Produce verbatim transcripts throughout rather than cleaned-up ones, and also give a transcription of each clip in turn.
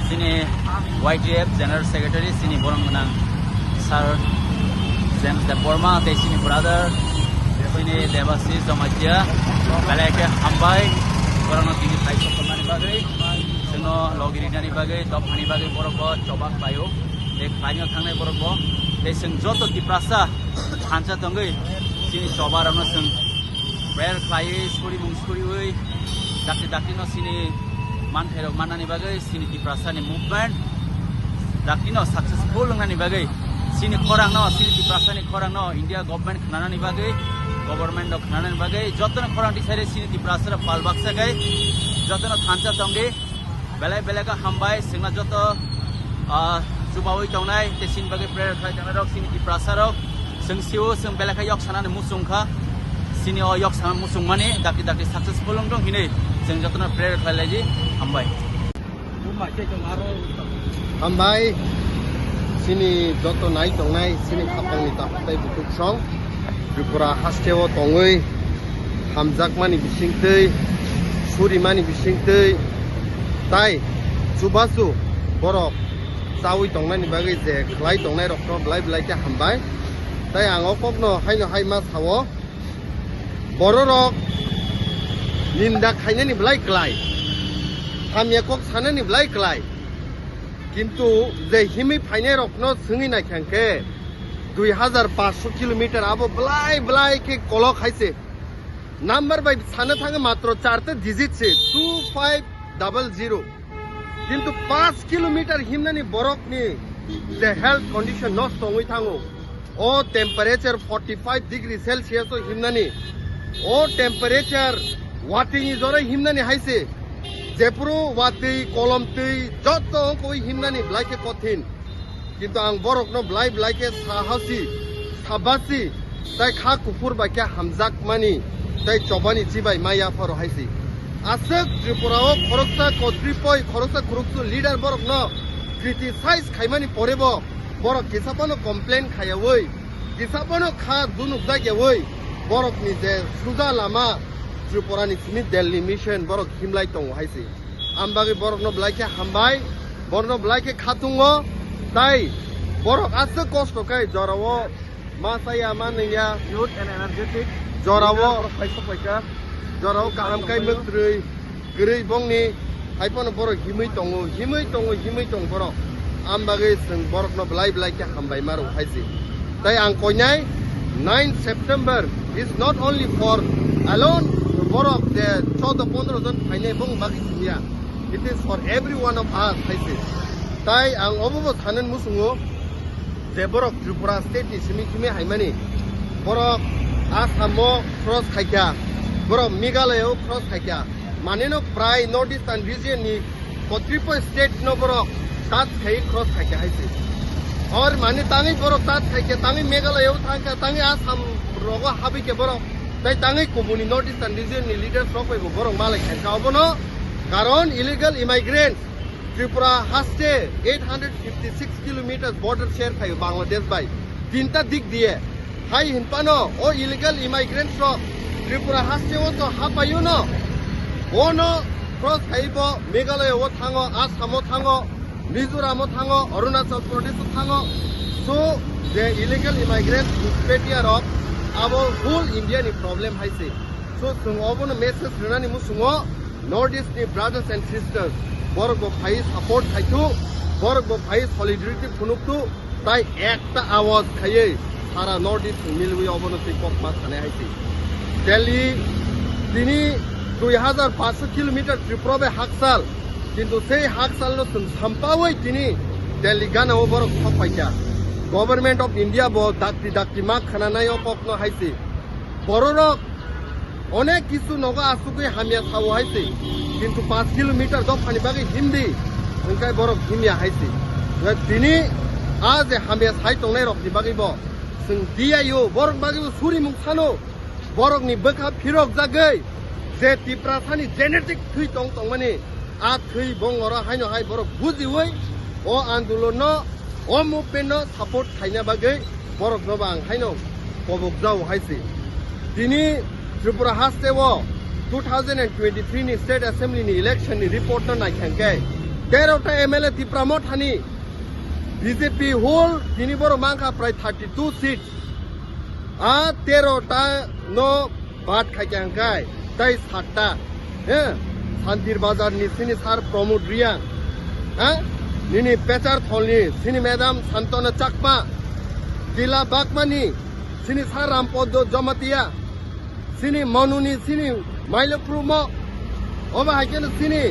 Chini Y T F General Secretary, chini borok gwnang Sir James Debbarma, tei chini brother, chini Debashish Jamatia, belai khe hambai, borokno tini khai sokomnani bagwi, chwngno logi rinani bagwi, dophani bagwi borok bo choba khlaio, tei khlaino thangnai borok bo, tei chwng joto Tiprasa thansa tongwi, chini choba rokno chwng prayer khlaiwi, surimung suriwi, dakti dakti no chini mankhairok mannani bagwi, chini Tiprasani movement dakti no successful wngnani bagwi, chini khorang no, chini Tiprasani khorang no India government khnanani bagwi, government no khnanani bagwi, jotono khorang tisari chini Tiprasa rok pal baksa khe jotono thansa tongdi. Belai belai khe hambai, chwngno joto, ah, chubaui tongnai, tei chini bagwi prayer khlai tongnai rok, chini Tiprasa rok, chwng sio, chwng belai khe yok sanani muchung kha, chini o yok sana muchung mani, dakti dakti successful wng tong hinwi, chwng jotono prayer khlai laidi, hambai. Hambai, chini joto nai tongnai, chini khapangni takhuk tei bukhuk song, Tripura hasteo tongwi hamjakmani bisingtwi, surimani bisingtwi, tai chubachu borok chaui tongnani bagwi je khlai tongnai rokno belai belai khe hambai. Tai ang o kokno haino hai ma sao, bororok ninda khainani belai klai, hamya kok sanani belai klai, kintu je himwi phainai rokno swngwi naikha khe dui hazar paanch sho kilometer abo belai belai khe kolok hai se. Number bai sana thangwi matro charte digit se, two five double zero. Kintu paanch kilometer himnani borokni je health condition nosto wngwi thango. O temperature forty five degree Celsius o himnani. O temperature watwi ni jora himnani hai se. Jephuru watwi, kolom twi, joto wngkha o himnani belai khe kothin. Kintu ang borokno belai belai khe sahasi, sabasi, tai kha kuphur bai khe hamjakmani, tai chobani chibai ma yapharo hai se. Aswk Tripura o khoroksa kotripoi, khoroksa khoroksa leader borokno criticize khaimani porebo borok kisa phano complain khaiyaui, kisa phano kha dunukjakyaui borokni je suja lama Tripurani simi Delhi mission borok himlai tongo hai se. Ang bagwi borokno belai khe hambai, borokno belai khe khatungo, tai borok aswk kosto khe jorao ma chaya ma nungya, youth and energetic jorao leader borok phai sok phaikha. Jorao kaham kai mwtrwi, kwrwi bongni, hai phano borok himwi tongo, himwi tongo, himwi tongo borok. Ang bagwi chwng borokno belai belai khe hambai ma rw hai se. Tai ang koinai, nine September is not only for alone borok je choudo pondro jon phainai bong bagwi simiya. It is for every one of us hai se. Tai ang obo bo sanen musungo je borok Tripura state ni simi simi haimani, borok Assam o cross khaikha, borok Meghalaya o cross khaikha, maneno prai North Eastern region ni kotripoi state no borok touch khai cross khaikha hai se. Or mane tangwi borok touch khaikha, tangwi Meghalaya o thangkha, tangwi Assam rogo habikha borok, tai tangwi kubuni North Eastern region ni leaders rok bai bo borok malai khaikha obono. Karon illegal immigrants Tripura haste eight hundred fifty six kilometers border share khaio Bangladesh bai. Tinta dik diye. Hai hinpano o illegal immigrants rok Tripura haste o to hapayo no. Ono cross khai bo Meghalaya o thango, Assam o thango, Mizoram o thango, Arunachal Pradesh o thango. So je illegal immigrants Ghuspetia rok abo whole India ni problem hai se. So chwng obono message rwnani musungo North East ni brothers and sisters, borok bo phai support khai thu, borok bo phai solidarity phunuk thu, tai ekta awaz khaiwi sara North East milwi obono twi kokma sanai hai se. Delhi tini dui hazar paanch sho kilometer Tripura bai hakchal, kintu sei hakchal no chwng sampawi tini Delhi gana o borok sok paikha. Government of India bo dakti dakti ma khana nai o kokno hai se. Bororok onek kisu nogo asugwi hamya sao hai se, kintu paanch kilometer dophani bagwi himdi, hwnkhe borok himya hai se. Tini a je hamya sai tongnai rokni bagwi bo chwng diyaio, borok bagwi bo surimung sano, borokni bwkha phirok jagwi je Tiprasani genetic thwi tong tongmani, a thwi bongoro haino hai borok bujiwi o andolonno, o movement no support khaina bagwi borokno bo ang haino kobok jao hai se. Tini Tripura haste o two thousand and twenty-three ni State Assembly ni election ni report no naikha khe Tero ta M L A Tipra Mothani B J P whole tini borok mankha prai thirty two seats. A tero ta no bad khaikha hwnkhe tai satta. He, Santir Bazar ni sini sir Pramod Reang. Ha? Nini Pecharthol ni sini madam Santona Chakma. Kila Bagmani sini sir Rampodo Jamatia. Sini Manuni sini Mailokrumo. Oba haikeno sini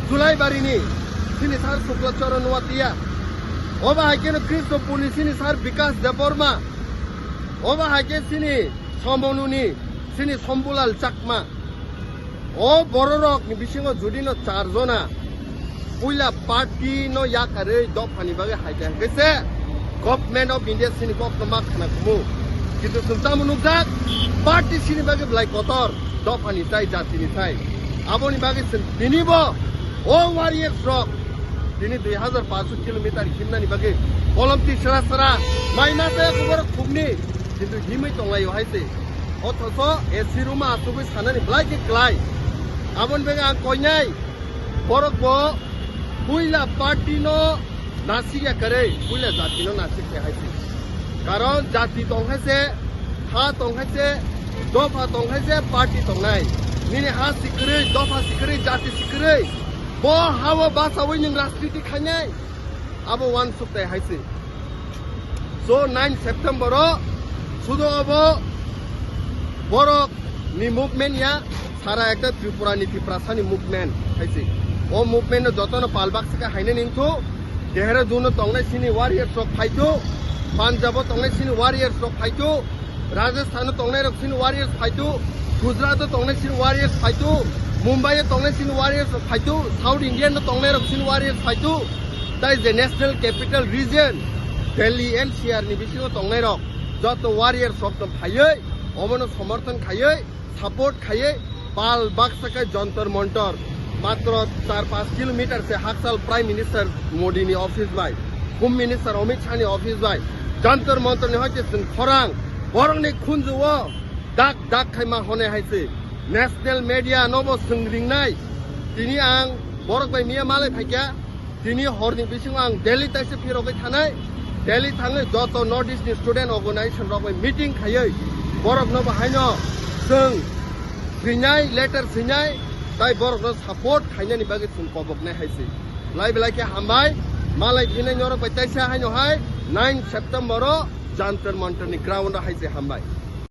Julaibari ni sini sir Sukla Charan Watia. Oba haikeno Krishnapur ni sini sir Bikas Debbarma. Oba haike sini Somonuni sini Sombulal Chakma. O bororok ni bisingo judino char jona puila party no yakarwi dophani bagwi haikha hwnkhe se Government of India sini kokno ma khana kumu. Kintu chwng tamo nukjak, party sini bagwi belai kotor, dophani sai, jatini sai. Aboni bagwi chwng tinibo o warriors rok tini dui hazar paanch kilometer himnani bagwi kolom tisra sra mai ma saya kubor khukni, kintu himwi tonglaio hai se. Othoso A C room o achugwi sanani belai khe klai. Aboni bagwi ang koinai borok bo puila party no nasik ya kwrwi, puila jati no nasik khe hai se. Karon jati tong hai se, ha tong hai se, dopha tong hai se, party tongnai. Nini ha si kwrwi, dopha si kwrwi, jati si kwrwi. Bo ha o bachawi nwng rajniti khainai. Abo uansuk tai hai se. So nine September o sudo abo borok ni movement ya, sara ekta Tripura ni Tiprasa ni movement hai se. O movement no joto no pal baksa khe hainani wngthu. Dehradun o tongnai sini warriors rok phaithu, Punjab o tongnai sini warriors rok phaithu, Rajasthan o tongnai rok sini warriors phaithu, Gujarat o tongnai sini warriors phaithu, Mumbai o tongnai sini warriors rok phaithu, South India o tongnai rok sini warriors phaithu. Tai je National Capital Region, Delhi N C R ni bisingo tongnai rok joto warriors rok no phaiwi, omono somorthon khaiwi, support khaiwi, pal baksa khe Jantar Mantar, matro char panch kilometer se hakchal Prime Minister Modi ni office bai, Home Minister Amit Shah ni office bai, Jantar Mantar ni hoite chwng khorang borok ni khunju o dak dak khai ma hone hai se. National media no bo chwng ringnai. Tini ang borok bai miya malai phaikha. Tini horni bisingo ang Delhi taisa phirogwi thanai. Delhi thangwi joto North East ni student organization rok bai meeting khaiwi borok no bo haino chwng swinai, letter swinai, tai borok no support khainani bagwi chwng koboknai hai se. Lai belai khe hambai, malai phinai norok bai taisa haino hai nine September o Jantar Mantar ni ground o hai se hambai.